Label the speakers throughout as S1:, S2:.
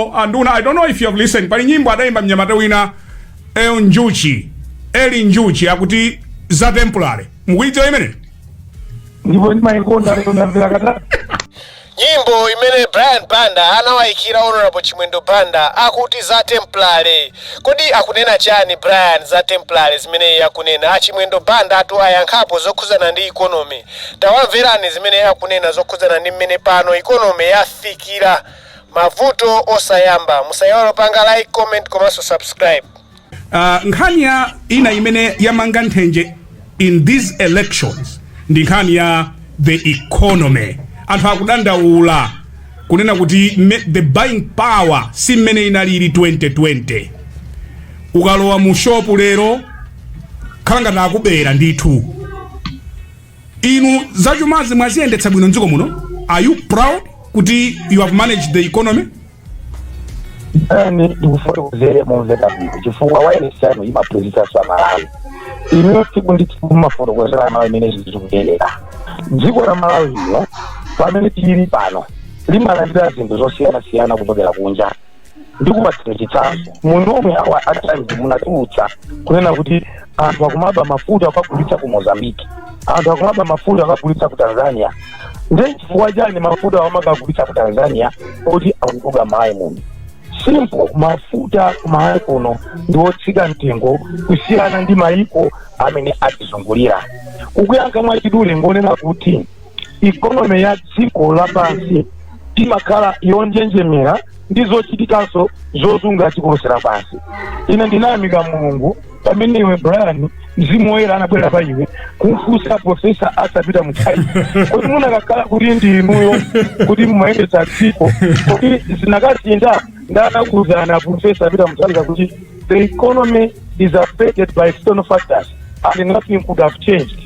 S1: Anduna, I don't know if you have listened, pali nyimbo adayimba mnyamata wina, El Njuchi, Eli Njuchi, akuti za temporary. Mukuidziwa imene?
S2: Ndipo ndimayikonda, lero ndamvera katatu.
S3: Nyimbo imene Brian Banda anawayikira Honorable Chimwendo Banda, akuti za temporary. Kodi akunena chani Brian, za temporary zimene akunena? Achimwendo Banda atu ayankhapo zokhuzana ndi economy. Tawamverani zimene akunena zokhuzana ndi mmene pano economy yafikira mavuto osayamba. Musayiwale panga like, comment komanso subscribe.
S1: Nkhani ya ina imene yamanga nthenje in these elections ndi nkhani ya the economy. Anthu akudandaula kunena kuti the buying power si mmene inalili 2020. Ukalowa mu shopu lero, khala ngati akubera ndithu. Inu zachumazi mwaziyendetsa bwino mdziko muno? Are you proud kuti you have managed the economy?
S2: Ani ndikufotokozere momveka bwino, chifukwa wailesi yanu imaphunzitsanso Amalawi. Inuyo tsiku ndi tsiku mumafotokozera Amalawi imene zinthu zikuyendera. Dziko la Malawi lino, pamene tili pano, limalandira zinthu zosiyanasiyana kuchokera kunja. Ndikupatsira chitsanzo, munthu omwe awa a Times munatulutsa kunena kuti anthu akumaba mafuta akagulitsa ku Mozambique, anthu akumaba mafuta akagulitsa ku Tanzania. Ndiye chifukwa chani mafuta amakagulitsa ku Tanzania kuti akutuluka Malawi muno? Simple, mafuta kumalawi kuno ndi otsika mtengo kusiyana ndi mayiko amene atizungulira. Kukuyankha mwachidule, ngonena kuti economy ya dziko lapansi imakhala yonjenjemera ndi zochitikanso zozunga dziko lonse lapansi. Ine ndinayamika Mulungu pamene iwe Brian, Mzimu Woyera anabwera pa iwe kumfunsa Professor Arthur Peter Mutharika kuti munakakhala kuti ndi inuyo kuti mumayendetsa dziko, kuti zinakasintha. Ndanakuwuzana Professor Peter Mutharika kuti the economy is affected by external factors and nothing could have changed.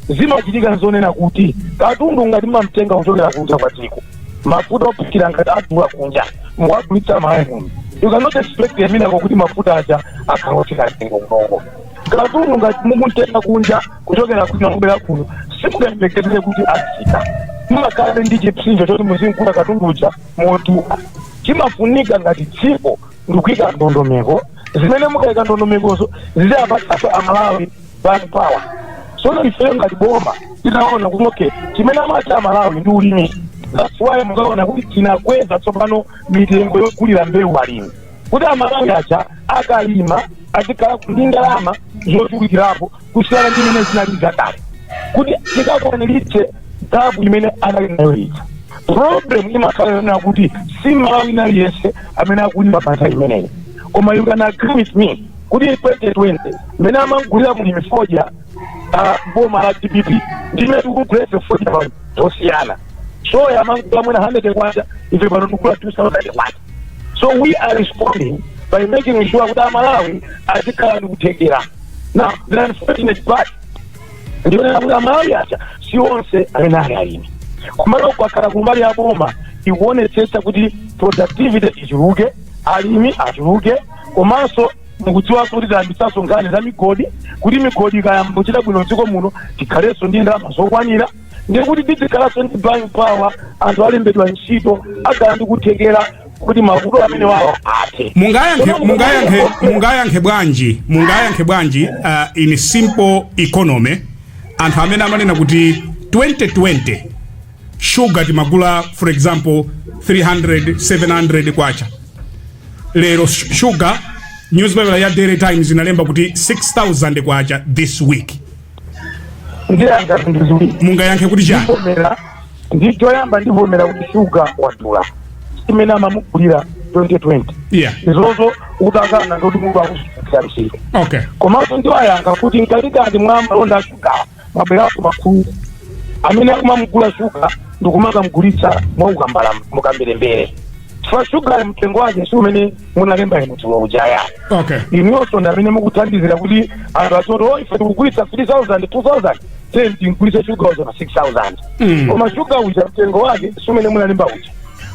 S2: Zimachitika nzonena kuti katundu ngati mamtenga kuchokera kunja kwa dziko, mafuta ophikira ngati adula kunja, muwagulitsa Malawi muno, you cannot expect a miracle kuti mafuta aja akhala otsika mtengo kunoko. Katundu ngati mukumtenga kunja kuchokera kuno kubera kuno, simungayembekezere kuti atsika. Mumakhalabe ndi chipsinjo choti muzimkula katundu uja modula. Chimafunika ngati dziko ndikuyika ndondomeko zimene mukayika ndondomekozo ziziyapatsaso Amalawi buying power. Sono ifeyo ngati boma tinaona kuti okay, chimene amati Amalawi ndi ulimi. That's why mukaona kuti tinakweza tsopano mitengo yogulira mbewu alimi, kuti Amalawi aja akalima azikhala ndi ndalama zochulukirapo kusiyana ndi imene zinali zakale, kuti tikakwaniritse gap imene anali nayo ija. Problem imakhala yonena kuti si Malawi aliyense amene akulima pa nthawi imeneyi. Koma you can agree with me kuti in 2020 mmene amagulira mulimi fodya boma la DPP ndimene tikugulira fodya pano zosiyana. Soya amagula mwina 100 kwacha, ife pano tikugula 2000 kwacha. So we are responding by making sure kuti Amalawi azikhala ndi kuthekera. Now, the unfortunate part ndionera kuti Amalawi aja si onse amene ali alimi. Kumalo kwakhala kumbali ya boma ikuonetsetsa kuti productivity ichuluke, alimi achuluke. Komanso mukudziwanso kuti tayambitsanso nkhani za migodi, kuti migodi ikayamba kuchita bwino mdziko muno, tikhalenso ndi ndalama zokwanira, ndiye kuti tizikhalanso ndi buying power, anthu alembedwa ntchito, akhala ndi kuthekera kuti mavuto amene wawo athe.
S1: Mungayankhe bwanji in simple economy anthu amene amanena kuti 2020 sugar timagula, for example, 300 700 kwacha, lero sugar, newspaper ya Daily Times inalemba kuti 6000 kwacha this week?
S2: Ndiyankha zinthu ziwiri.
S1: Mungayankhe kuti chani?
S2: Ndivomera, ndi choyamba, ndivomera kuti shuga wadula imene amamugulira 2020. Izozo utakana ndoti munthu akuzikira msika. Komanso ndiwayankha kuti mkatikati mwa malonda a shuga mwabweranso makhulu amene akumamugula shuga ndikumakamugulitsa mwaukambala mukamberembere, chifukwa shuga mtengo wake si umene munalemba inu dzulo ujaya. Inuyonso ndi amene mukuthandizira kuti anthu azoti, "Oh, ife tikugulitsa 3000, 2000, then tingulitse shuga uja pa 6000." Koma shuga uja mtengo wake si umene munalemba uja.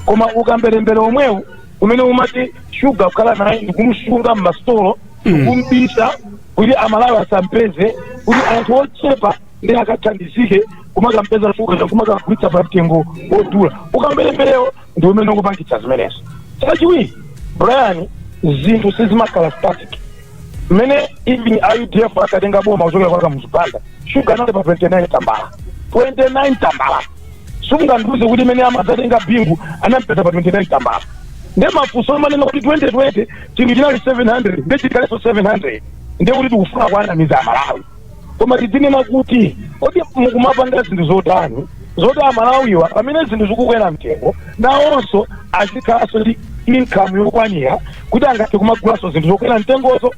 S2: Koma ukamberembere omwewu umene umati shuga kukhala naye ndikumsunga mmasitolo, ndikumbisa kuti Amalawi asampeze, kuti anthu ochepa ndi akathandizike kumakampeza shuga kumakagulitsa pa mtengo wodula, ukamberemberewo ndi umene ukupangitsa zimenezo. Chachiwiri, Brian, zinthu sizimakhala static. Mmene even UDF akatenga boma kuchokera kwa Kamuzu Banda, shuga anali pa 29 tambala, 29 tambala. Sungandiuze kuti imene amadzatenga Bingu anampeza pa 29 tambala. Nde mafunso amanena kuti 2020 chinthu chinali 700, nde chikalenso 700, ndiye kuti tikufuna kuanamiza Amalawi. Koma tidzinena kuti kodi mukumapanga zinthu zotani zoti Amalawiwa, pamene zinthu zikukwera mtengo, nawonso azikhalanso ndi income yokwanira kuti angathe kumagulanso zinthu zokwera mtengozo?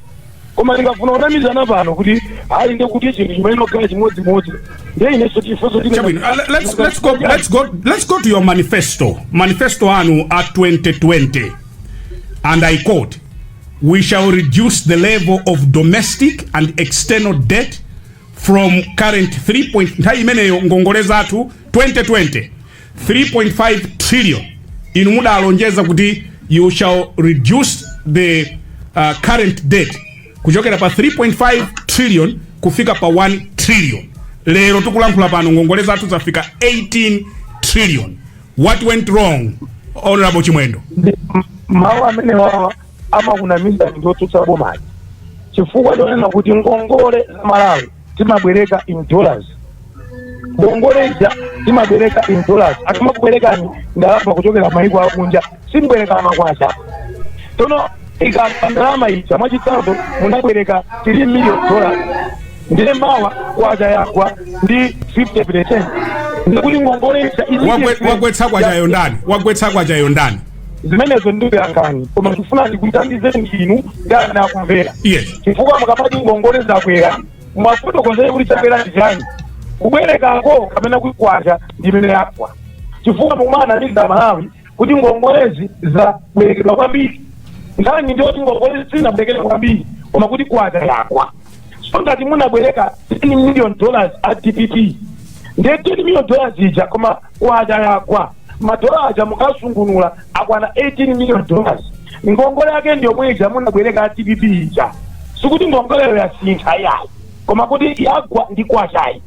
S2: Koma ndingafuna kunamizana pano kuti hayi, ndiye kuti chinthu chimene okhala chimodzimodzi, ndiye inenso chifonso.
S1: Chabwino, let's go to your manifesto. Manifesto anu a 2020, and I quote, "We shall reduce the level of domestic and external debt from current 3 point," nthawi imeneyo ngongole zathu 2020 3.5 trillion. Inu mudalonjeza kuti you shall reduce the current debt kuchokera pa 3.5 trillion kufika pa 1 trillion. Lero tikulankhula pano ngongole zathu zafika 18 trillion. What went wrong, Honorable Chimwendo?
S2: Mawu amene wawa amakunamiza ndi otsutsa bomaji, chifukwa chonena kuti ngongole za Malawi timabwereka in dollars. Ngongole ija timabwereka in dollars. Akamakubwerekani ndalama kuchokera maiko akunja, simbwereka makwacha. Tono ikapa ndalama ija, mwachitsanzo, munabwereka $3 million, ndiye mawa kwacha yagwa ndi 50%, ndikuti ngongole ija
S1: Wagwetsa kwachayo ndani? Wagwetsa kwachayo ndani?
S2: Zimenezo ndikuyankhani, koma ndifuna ndikuthandizeni inu ndi amene akumvera. Chifukwa mukamati ngongole zakwera, mwafotokozere kuti chakwera ndi chani, kubwerekako kapena kukwacha ndimene yagwa? Chifukwa mukumanamiza Malawi kuti ngongolezi zabwerekedwa kwambiri. Nkhani ndiyoti ngongolezi zinabwerekedwa kwambiri, koma kuti kwacha yagwa. So ngati munabwereka $10 million a DPP, ndiye $10 million ija, koma kwacha yagwa, madola aja mukasungunula akwana $18 million. Ngongole yake ndiyomwe ija munabwereka a DPP ija. Sikuti ngongoleyo yasintha yayi, koma kuti yagwa ndi kwachayi.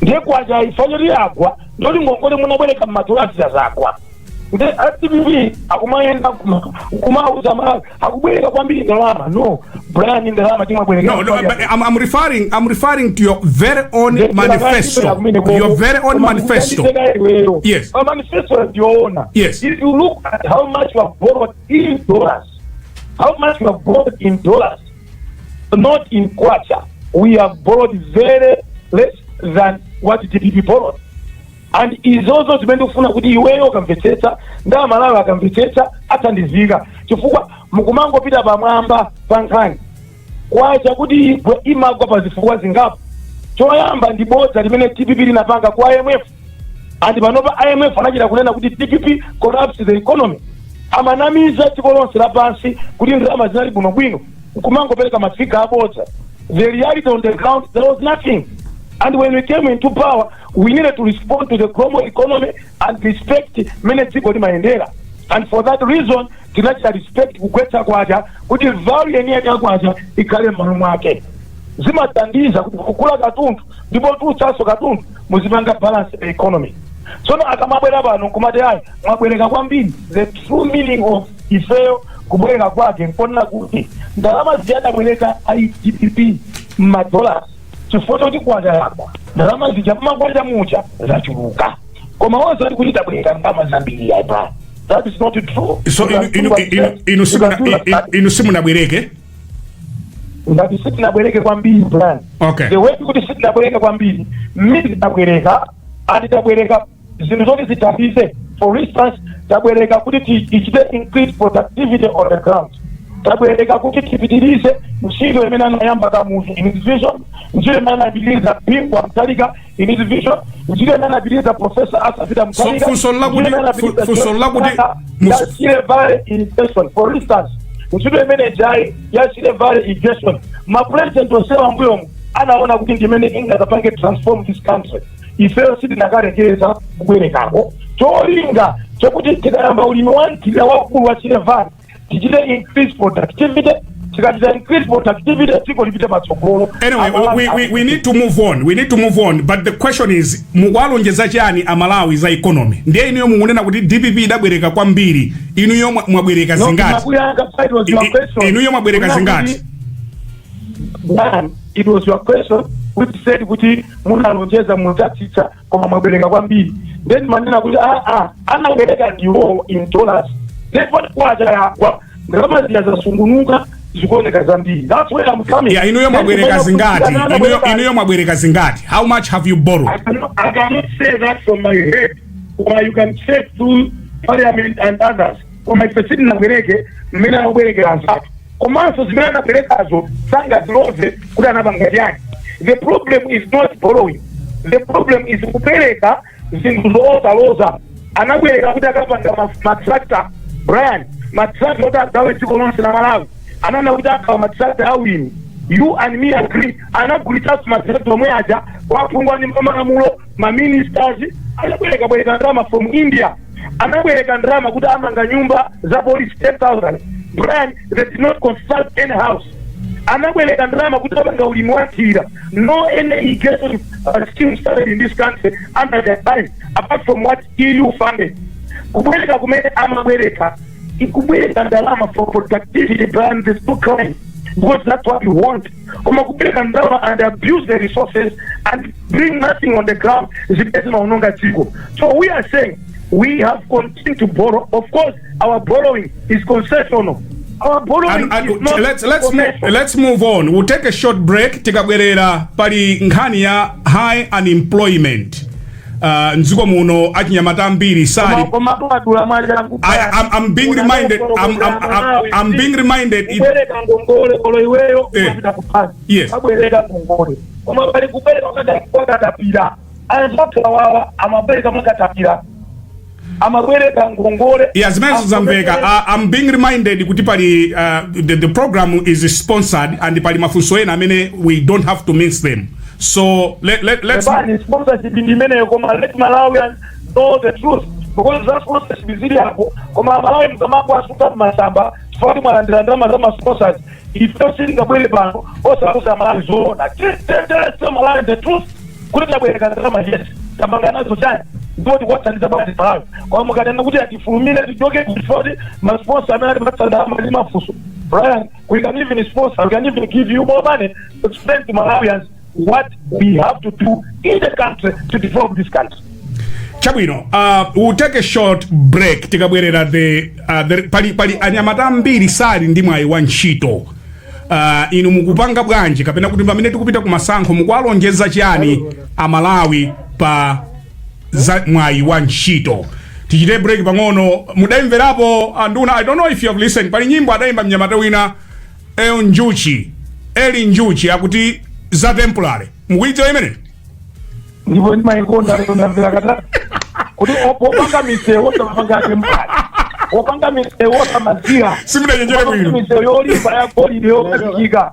S2: Ndiye kwachayi fanyoti yagwa, ndoti ngongole munabwereka m'madola zagwa. Ndi a DPP akumayenda kumauza Malawi akubwereka kwambiri ndalama. No, Brian, ndalama timabwereka.
S1: No, but I'm referring to your very own manifesto. Your very own manifesto. Yes.
S2: My manifesto ndiyoona. If you look at how much you have borrowed in dollars, how much you have borrowed in dollars, not in kwacha, we have borrowed very less than what DPP borrowed. And izozo zimene ndikufuna kuti iweyo ukamvetsetsa ndi Amalawi akamvetsetsa athandizika, chifukwa mukumangopita pamwamba pa nkhani. Kwacha kuti igwe, imagwa pa zifukwa zingapo. Choyamba ndi bodza limene DPP linapanga kwa IMF, and panopa IMF anachita kunena kuti DPP collapse the economy. Amanamiza dziko lonse lapansi kuti ndalama zinali bwinobwino, nkumangopereka ma figure abodza. The reality on the ground, there was nothing. And when we came into power, we needed to respond to the global economy and respect mene dziko limayendera, and for that reason tinachita respect kugwetsa kwacha kuti value yeniyeni ya kwacha ikhale m'malo mwake. Zimathandiza kuti kugula katundu ndipo tutsanso katundu muzipanga balance the economy. Tsono akamabwera pano nkumati ayi, mwabwereka kwambiri, the true meaning of ifeyo kubwereka kwake nkonena kuti ndalama ziyadabwereka a DPP m'madollars, chifukwa choti kwacha yagwa, ndalama zija mmakwacha mucha zachuluka, koma onse kuti tabwereka ndalama zambiri ayi, Brian, that is not true.
S1: So inu simunabwereke?
S2: Ngati sitinabwereke kwambiri, Brian, the way kuti sitinabwereke kwambiri, mmiri tabwereka, and tabwereka zinthu zoti zithandize. For instance, tabwereka kuti tichite increase productivity on the ground. Tabwereka kuti tipitirize ntchito imene anayamba Kamuzu in his vision, ntchito imene anapitiriza Bingu Mutharika in his vision, ntchito imene anapitiriza Professor Arthur Peter Mutharika,
S1: funso lakuti-
S2: ntchito imene anapitiriza
S1: funso lakuti-
S2: ya Shire Valley irrigation. For instance, ntchito imene jayi ya Shire Valley irrigation, mapresident onsewa mbuyomu anaona kuti ndimene ingakapange transform this country. Ifeyo sitinakarekeza kubwerekako, cholinga chokuti tikayamba ulimi wa mthirira wakulu wa Shire Valley, tichite increase productivity. Tikachita increase productivity, dziko lipite patsogolo.
S1: Anyway, we need to move on. We need to move on. But the question is, mukwalonjeza chani Amalawi za economy? Ndiye inuyo mukunena kuti DPP idabwereka kwambiri. Inuyo mwabwereka
S2: No,
S1: zingati?
S2: Makuyankha, it was your question.
S1: Inuyo mwabwereka zingati?
S2: Brian, it was your question which said kuti munalonjeza mudzatsitsa koma mwabwereka kwambiri. Then manena kuti anabwereka ndiwo in dollars. Then what kwacha yagwa, ndalama zija zasungunuka, zikuoneka zambiri. That's where I'm coming.
S1: Yeah, inuyo mwabwereka
S2: Then
S1: zingati? Inuyo mwabwereka zingati? How much have you borrowed?
S2: I cannot say that from my head. Or you can check through parliament and others. Koma ife sitinabwereke mmene anabwerekera anzathu. Komanso zimene anabwerekazo sangaziloze kuti anapanga chani. The problem is not borrowing. The problem is kupereka zinthu zoosaloza. Anabwereka kuti akapanga matractor, Brian, matractor kuti agawe dziko lonse la Malawi. Anana kuti agawa matractor awiri. You and me agree. Anagulitsanso matractor omwe aja kwaphungwa ndi malamulo, maministers. Anabwereka bwereka ndalama from India. Anabwereka ndalama kuti amanga nyumba za police 10,000. Brian, they did not construct any house. Anabwereka ndalama kuti amanga ulimi wa nthirira. No any irrigation scheme started in this country under their time, apart from what EU funded. Kubwereka kumene amabwereka, ikubwereka ndalama for productivity, Brian, there's no crime because that's what we want. Koma kubwereka ndalama and abuse the resources and bring nothing on the ground, zimene zimaononga dziko. So we are saying we have continued to borrow. Of course, our borrowing is concessional. Our borrowing is not
S1: Let's move,
S2: commercial.
S1: Let's move on. We'll take a short break. Tikabwerera pali nkhani ya high unemployment mdziko muno, achinyamata ambiri sali
S2: Koma padula mwachangu.
S1: I'm being reminded I'm being reminded it,
S2: Kubwereka ngongole, olo iweyo umapita ku banki, abwereka ngongole, koma pali kubwereka kwakatapira. Anzathu awawa amabwereka mwakatapira, amabwereka ngongole.
S1: Yeah, zimenezo zamveka. I'm being reminded kuti pali the program is sponsored and pali mafunso ena amene we don't have to miss them, so let's
S2: Bani, sponsorship ndi imeneyo, koma let Malawians know the truth, because za sponsorship zili apo, koma Malawi mkamako asuka masamba chifukwa kuti mwalandira ndalama za ma sponsors. Ife sitingabwere pano osauza Malawi zoona. Tell Malawi the truth kuti tabwereka ndalama, yes, tapanga nazo chani, ndipo tikuwathandiza bwanji Malawi. Koma mukanena kuti atifulumire tichoke chifukwa kuti ma sponsor amene atipatsa ndalama ndi mafunso, Brian, we can even sponsor, we can even give you more money to explain to Malawians what we have to do in the country to develop this country.
S1: Chabwino, we'll take a short break. Tikabwerera, the pali anyamata ambiri sali ndi mwayi wa ntchito. Inu mukupanga bwanji, kapena kuti pamene tikupita ku masankho mukuwalonjeza chani Amalawi pa za mwayi wa ntchito? Tichite break pang'ono. Mudayimverapo, anduna, I don't know if you have listened, pali nyimbo adayimba mnyamata wina El Njuchi, Eli Njuchi, akuti za temporary. Mukuidziwa imene?
S2: Ndipo ndimayikonda. Lero ndamvera katatu kuti opanga misewu osamapanga temporary, opanga misewu osamazira.
S1: Simunachenjere bwino.
S2: Misewu yolimba ya golide yokhazikika.